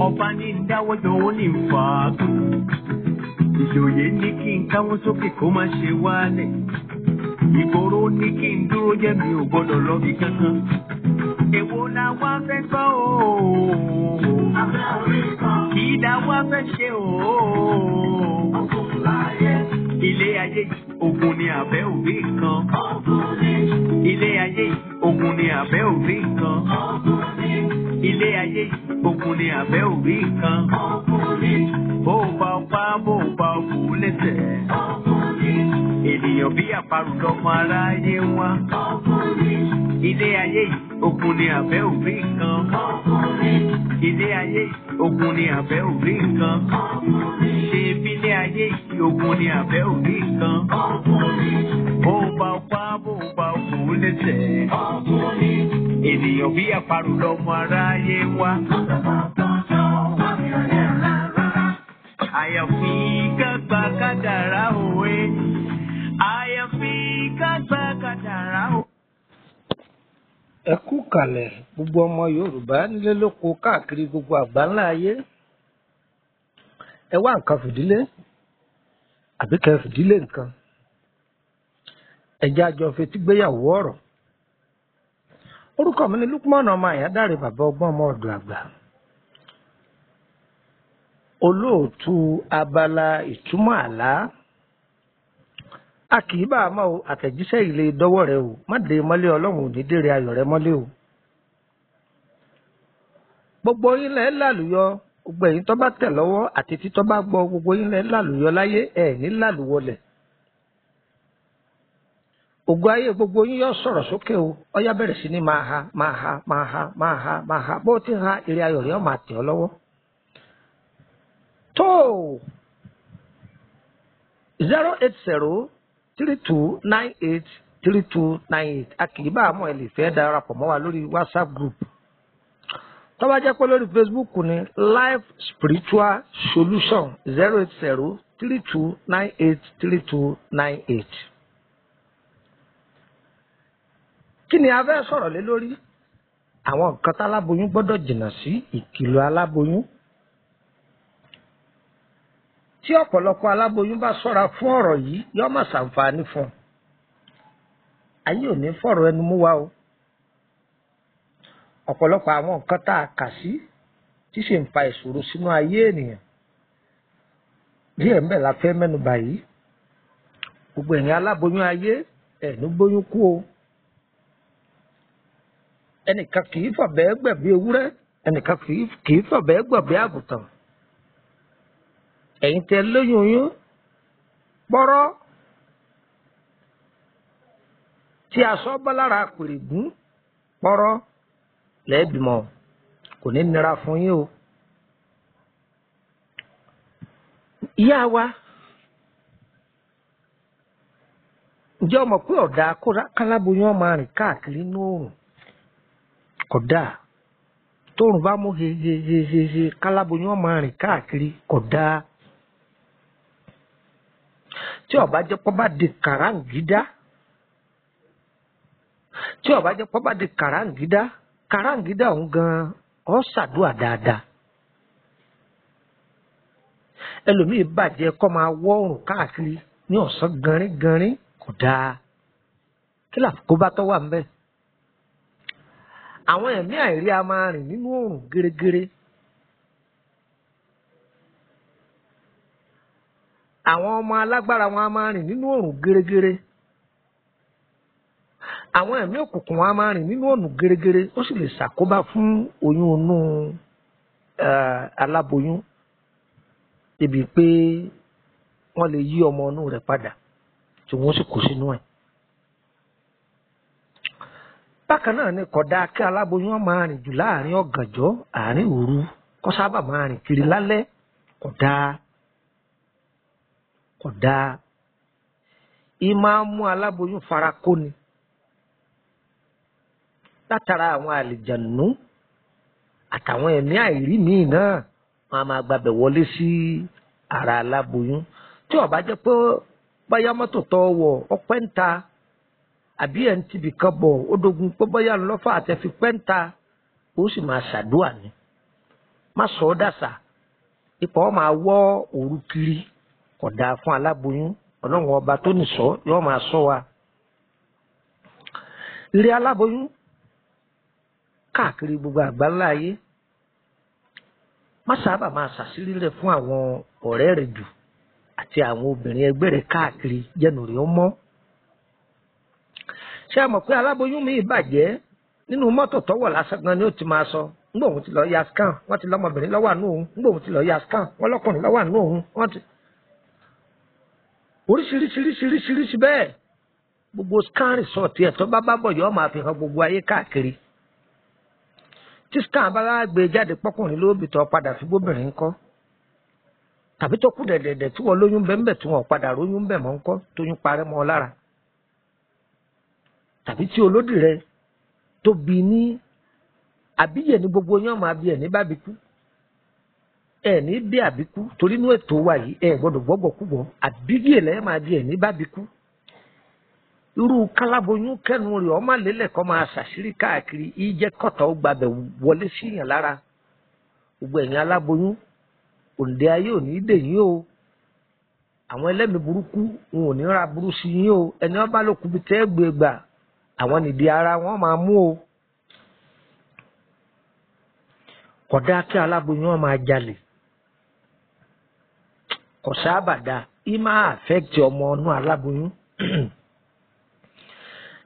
Ọba ní ń dáwọ́jọ ó ní ń fà á kú. Ìjòyè ní kí n káwọ́ sókè kó má ṣe wálẹ̀. Ìgboro ní kí n dúró jẹ́ mi ò gbọ́dọ̀ lọ́bi kankan. Èwo la wá fẹ́ gbọ́ o? Kí la wá fẹ́ ṣe o? Ilé ayé yìí, ogun ni àbẹ́ òbí kan. Ilé ayé yìí, ogun ni àbẹ́ òbí kan. Ilé ayé yìí, ogun ni àbẹ́ òbí kan. Bó o bá pa bó o bá kú lẹ́sẹ̀. Ènìyàn bí àparò lọmọ aráyé wá. Ilé ayé yìí, ogun ni àbẹ́ òbí kan. Ilé ayé yìí, ogun ni àbẹ́ òbí kan. Ṣé bílé ayé yìí, ogun ni àbẹ́ òbí kan. Bó o bá pa bó o bá kú lẹ́sẹ̀. Ènìyàn bí àparò lọmọ aráyé wá. Àyàfi ká gba kádàrá òwe. Àyàfi ká gba kádàrá òwe. Ẹ kú kàlẹ̀, gbogbo ọmọ Yorùbá nílé lóko káàkiri gbogbo àgbáńlá ayé. Ẹ wá nǹkan fìdílé àbí kẹ́ fìdílé nǹkan. Ẹ jẹ́ àjọ fetí gbéyàwó ọ̀rọ̀. Orúkọ mi ni Lukman ọmọ Àyádáre, bàbá ọgbọ́n ọmọ ọ̀dọ̀ àgbà. Olóòtú abala ìtumọ̀ àlá. A kì í bá a mọ̀ o, àtẹ̀jíṣẹ́ ilé dọ́wọ́ rẹ o, má dé mọ́lé, Ọlọ́run ò ní dèrè ayọ̀ rẹ mọ́lé o. Gbogbo yín lẹ́ lálùyọ, gbogbo ẹ̀yin tó bá tẹ̀ lọ́wọ́ àti tí tó bá gbọ́, gbogbo yín lẹ́ lálùyọ láyé, ẹ̀ ní lálùwọlẹ̀. Ògo ayé gbogbo yín yóò sọ̀rọ̀ sókè o, ọyá bẹ̀rẹ̀ sí ní máa ha, máa ha, máa ha, máa ha, máa ha, bó ti ha èrè ayọ̀ rẹ ó máa tẹ̀ ọ́ lọ́wọ́. Tó 08032983298, a kì í bá àmọ́ ẹ lè fẹ́ darapọ̀ mọ́ wa lórí WhatsApp group. Tó bá jẹ́ pé lórí Facebook ni Life Spiritual Solution, 08032983298. Kí ni a fẹ́ sọ̀rọ̀ lé lórí? Àwọn nǹkan táláboyún gbọ́dọ̀ jìnnà sí, ìkìlọ̀ aláboyún. Tí ọ̀pọ̀lọpọ̀ aláboyún bá ṣọ́ra fún ọ̀rọ̀ yìí, yóò máa ṣàǹfààní fún un. Ayé ò ní fọ̀rọ̀ ẹnu mú wa o. Ọ̀pọ̀lọpọ̀ àwọn nǹkan tá a kà sí tí sì ń fa ìṣòro sínú ayé ènìyàn, díẹ̀ ńbẹ̀ la fẹ́ mẹ́nu bà yìí. Gbogbo ẹ̀yin aláboyún ayé, ẹ̀ ní gbóyún kú o. Ẹnìkan kì í fọ̀bẹ́ gbẹ̀bí ewúrẹ́, ẹnìkan kì í fọ̀bẹ́ gbẹ̀bí àgùntàn. Ẹ̀yin tẹ́ lóyún oyún pọ́rọ́ tí aṣọ bá lára pèrègún pọ́rọ́ lẹ́ẹ̀bìmọ̀, kò ní nira fún yín o. Ìyá wa, ǹjẹ́ o mọ̀ pé ọ̀dà káláboyún ọmọ rìn káàkiri inú oòrùn? Kódà tóòrùn bá mú hehehehe, káláboyún ọmọ rìn káàkiri, kódà tí ó bá jẹ́ pọ́ bá di kàráǹgídá, tí ó bá jẹ́ pọ́ bá di kàráǹgídá, kàráǹgídá òun gan-an ó ṣàdúrà dáadáa. Ẹlòmíì bàjẹ́ kọ́ máa wọ́ òrùn káàkiri ní ọ̀sán ganrin-ganrin, kò dáa. Kí làkókò bá tọ́ wà ńbẹ̀? Àwọn ẹ̀mí àìrí a máa rìn nínú òrùn gẹ́rẹ́gẹ́rẹ́. Àwọn ọmọ alágbára wọn a máa rìn nínú òrùn gẹ́rẹ́gẹ́rẹ́. Àwọn ẹ̀mí òkùnkùn wọn a máa rìn nínú òrùn gẹ́rẹ́gẹ́rẹ́, ó sì lè ṣàkóbá fún oyún inú aláboyún, débi pé wọ́n lè yí ọmọ inú rẹ̀ padà tí wọ́n sì kó sínú ẹ̀. Bákan náà ni kódà kí aláboyún máa rìn jù láàrin ọ̀gànjọ́, àárín òru, kó sábà máa rìn kiri lálẹ́, kódà kódà. Ì máa mú aláboyún fara kóni látara àwọn àlìjànú àtàwọn ẹ̀mí àìrí míì náà, wọn a máa gbabẹ̀ wọlé sí ara aláboyún. Tí ó bá jẹ́ pé bóyá mọ́tò tó wọ̀ ọpẹ́ ń ta àbí ẹ̀ ń tibì kan bọ̀ ó dogun pé bóyá ńlọ́fà àtẹ̀fi pẹ́ ń ta, ó sì máa ṣàdúà ni. Má sọ ọ́ dàsà ipò ọ̀ máa wọ́ òru kiri, kò dáa fún aláboyún. Ọlọ́run ọba tó nìṣọ́ yóò máa ṣọ́ wa. Ilé aláboyún káàkiri gbogbo àgbáńlá ayé, má sábà máa ṣàṣírí rẹ̀ fún àwọn ọ̀rẹ́ rẹ̀ jù àti àwọn obìnrin ẹgbẹ́ rẹ̀ káàkiri, jẹ́nu rẹ̀ ó mọ́. Ṣé a mọ̀ pé aláboyún mi bàjẹ́ nínú mọ́tò tọ́wọ̀ lásán gan ni ó ti máa sọ, ńgbà òun ti lọ ya scan, wọ́n ti lọ́mọbìnrin lọ́wọ́ àánú òun, ńgbà òun ti lọ ya scan, wọ́n lọ́kùnrin lọ́wọ́ àánú òun, wọ́n ti oríṣiríṣiríṣiríṣiríṣi bẹ́ẹ̀. Gbogbo scan result ẹ̀ tó bá bá bọ̀ yọ máa fi hàn gbogbo ayé káàkiri. Tí scan bá gbé jáde pọ́kùnrin ló bì tó padà fi gbóbìnrin ńkọ́, tàbí tó kù dẹ̀dẹ̀dẹ̀ tí wọ́n lóyún bẹ́ẹ̀ tí wọ́n padà róyún bẹ́ẹ̀ mọ́ ńkọ́, tóyún parẹ́ mọ́ ọ lára, tàbí tí olódì rẹ tó bí ní àbíyè ní gbogbo yín ọmọ àbíyè ní bábíkú ẹ ní bí àbíkú, torí inú ètò wa yìí ẹ gbọ́dọ̀ gbọgbọ kúbọ, àbíyè lẹ́yìn máa bí ẹ ní bábíkú. Irú káláboyún kẹnu rẹ ọmọ lélẹ̀ kọ́ máa ṣàṣírí káàkiri, ìjẹ́ kọ̀tà ó gbabẹ̀ wọlé síyàn lára. Gbogbo ẹ̀yin aláboyún, òǹdè ayé ò ní dè yín o, àwọn ẹlẹ́mìí burúkú wọn ò ní ra burú sí yín o, ẹni wọn bá lókun bí tẹ́ gbé gbà àwọn nìdí ara wọn máa mú o. Kódà kí aláboyún máa jalè, kò sábà dáa, í máa àfẹ́tì ọmọ ọnú aláboyún.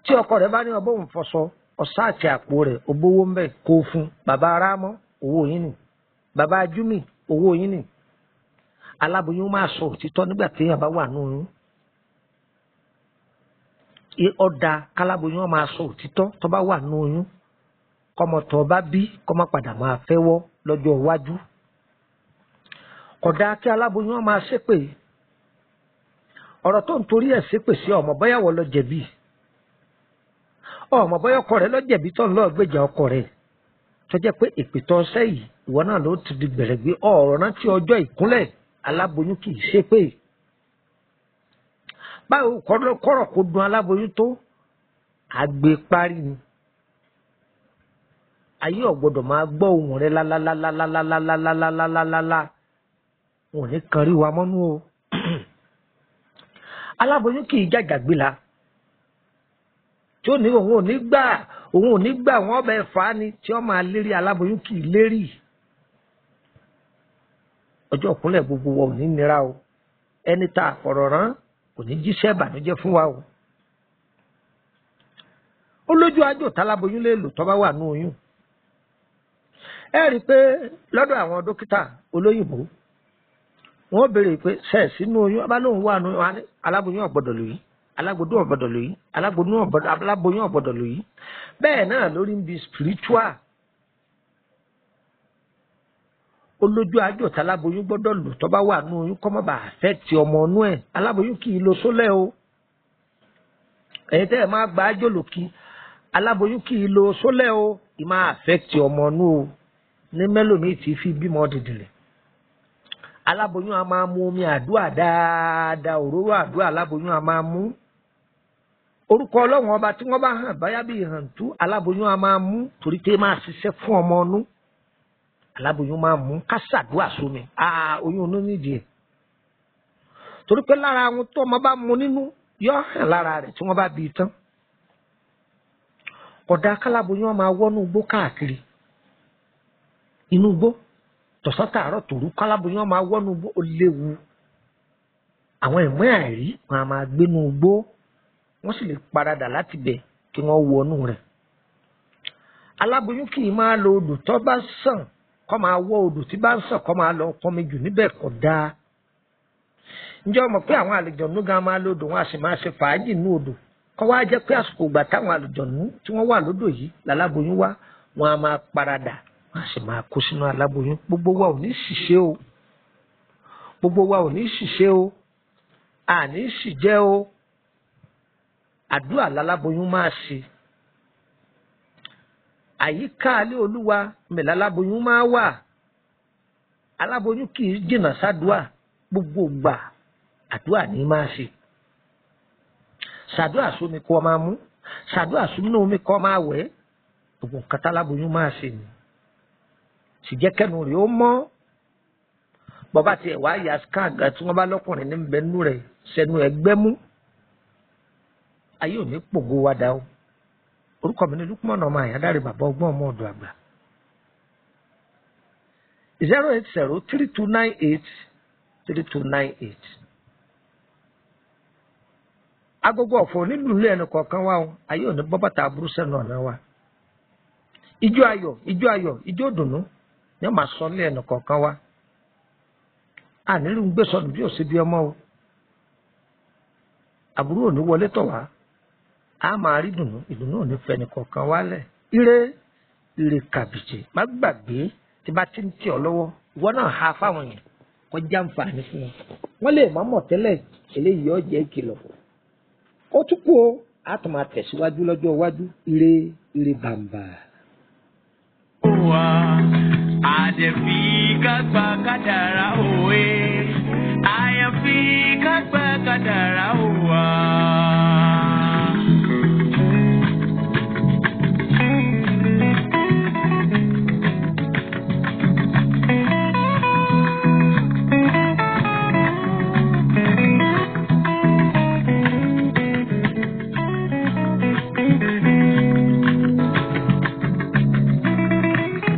Tí ọkọ rẹ̀ bá ní ọbọ̀ òun fọṣọ, ọ̀sá àti àpò rẹ̀ ògbówó ń bẹ̀ kó fún bàbá arámọ́, owó yín nì, bàbá ajúmì, owó yín nì. Aláboyún máa sọ òtítọ́ nígbà téèyàn bá wà nù oyún. Ọ̀dà káláboyún máa sọ òtítọ́ tó bá wà nù oyún, kọ́mọ tó bá bí kọ́mọ padà máa fẹ́wọ́ lọ́jọ́ iwájú. Kódà kí aláboyún máa ṣépè, ọ̀rọ̀ tó ń torí ẹ̀ ṣépè sí ọmọ bóyá wọ́n lọ jẹ̀bi, ọmọ bóyá ọkọ rẹ̀ lọ jẹ̀bi tó ń lọ gbèjà ọkọ rẹ̀, tó jẹ́ pé èpè tó ṣẹ́ yìí ìwọ náà ló ti di gbẹ̀rẹ̀gbẹ́. Ọ̀rọ̀ rántí ọjọ́ ìkúnlẹ̀, aláboyún kì í ṣépè. Báwo kọ́rọ̀ kó dun aláboyún tó, àgbè parí ni. Ayé ò gbọ́dọ̀ máa gbọ́ ohùn rẹ̀ lálálálálálálálálálálá, wọn ò ní kan rí wa mọ́nú o. Aláboyún kì í jàjàgbìlà tí ó ní òun ò ní gbà, òun ò ní gbà, wọn ọbẹ̀ fà á ni tí ó máa lérí. Aláboyún kì í lérí. Ọjọ́ ìkúnlẹ̀ gbogbo wa ò ní nira o, ẹni tá a fọ̀rọ̀ rán kò ní jíṣẹ́ ìbànújẹ́ fún wa o. Ó lójú àjò táláboyún lè lò tó bá wà ní oyún. Ẹ rí i pé lọ́dọ̀ àwọn dókítà olóyìnbó, wọ́n béèrè pé sẹ́ẹ̀sì inú oyún, ọba lóun wà nù, aláboyún ò gbọ́dọ̀ lóyún, aláboyún ò gbọ́dọ̀ lóyún, aláboyún ò gbọ́dọ̀ lóyún. Bẹ́ẹ̀ náà lórí ń bi spiritual. Olójú àjò táláboyún gbọ́dọ̀ lò tó bá wà nù oyún kó má bàa affect ọmọ inú ẹ̀. Aláboyún kì í lo sólẹ̀ o, ẹ̀yin tẹ́ ẹ̀ máa gba àjò lòkì, aláboyún kì í lo sólẹ̀ o, ì máa affect ọmọ inú o ní mẹ́lòmíì tí fi bímọ dìdìrì. Aláboyún a máa mu omi àdúrà dáadáa, òróró àdúrà aláboyún a máa mú. Orúkọ Ọlọ́run ọba tí wọ́n bá hàn báyá bí ìhàntú, aláboyún a máa mú torí pé máa ṣiṣẹ́ fún ọmọ inú. Aláboyún máa mú ká ṣàdúrà sómi, oyún inú nídìí ẹ̀, torí pé lára àwọn tó ọmọ bá mu nínú yọ hàn lára rẹ̀ tí wọ́n bá bí i tán. Kódà káláboyún máa wọ́nú igbó káàkiri, inú igbó tọ̀sán tààrọ̀ tòru, káláboyún máa wọ́nú igbó, ó léwu. Àwọn ẹ̀mí àìrí wọn a máa gbénú igbó, wọ́n sì lè paradà láti bẹ̀ kí wọ́n wọnú rẹ̀. Aláboyún kì í máa lo odò tó bá sàn, kó máa wọ odò tí bá ń sàn kó máa lọ pọnmi jù níbẹ̀, kò dáa. Ǹjẹ́ o mọ̀ pé àwọn àlejòónú gan máa lo odò, wọn a sì máa ṣe fàájì nínú odò? Kó wá jẹ́ pé àsìkò ìgbà táwọn àlejòónú tí wọ́n wà lódò yìí láláboyún wá, wọn a máa paradà, wọn a sì máa kó sínú aláboyún. Gbogbo wa ò ní ṣìṣe o, gbogbo wa ò ní ṣìṣe o, àní ṣìjẹ́ o. Àdúrà láláboyún máa ṣe. Àyíká alẹ́ Olúwa mẹ́lẹ̀ aláboyún máa wà. Aláboyún kì í jìnnà sádùá, gbogbo gbà àdúrà ní máa ṣe. Ṣàdúrà sómi kó máa mú, ṣàdúrà sómi omi kó máa wẹ̀, gbogbo nǹkan táláboyún máa ṣe ni. Sì jẹ́ kẹ́nu rẹ̀ ó mọ́. Bọ́bá tiẹ̀ wá ya scan gan tí wọ́n bá lọ́kùnrin ní bẹ́ẹ̀ nú rẹ̀ sẹ́nu ẹgbẹ́ mú. Ayé ò ní pògo wa dá o. Orúkọ mi ni Lukman ọmọ Àyàndáre, bàbá ọgbọ́n ọmọ ọ̀dọ̀ àgbà. 08032983298. Agogo ọ̀fọ̀ nílùú ilé ẹnì kọ̀ọ̀kan wa o, ayé ò ní bọ́ bàtà aburú sẹ́nu ọ̀nà wa. Ijó ayọ̀, ijó ayọ̀, ijó dùnú ni wọ́n máa sọ ilé ẹnì kọ̀ọ̀kan wa. Ànílù ń gbé sọnù bí ò sí bí ọmọ o. Àbúrò ò ní wọlé tọ̀ wá. A máa rí dùnú, ìdùnnú ò ní fẹ́ ẹnì kọ̀ọ̀kan wálẹ̀. Ire, ire kàbìtì, má gbàgbé tí bá ti ń tì ọ́ lọ́wọ́, ìwọ náà ha fáwọn yẹn kó jàǹfààní fún wọn. Wọ́n lè má mọ̀ tẹ́lẹ̀, eléyìí ó jẹ́ ìkìlọ̀. Ó tún kú o, a tún máa tẹ̀síwájú lọ́jọ́ iwájú. Ire, ire bàǹbà. Wà á dẹ̀ fi kágbá kádàrá òwe.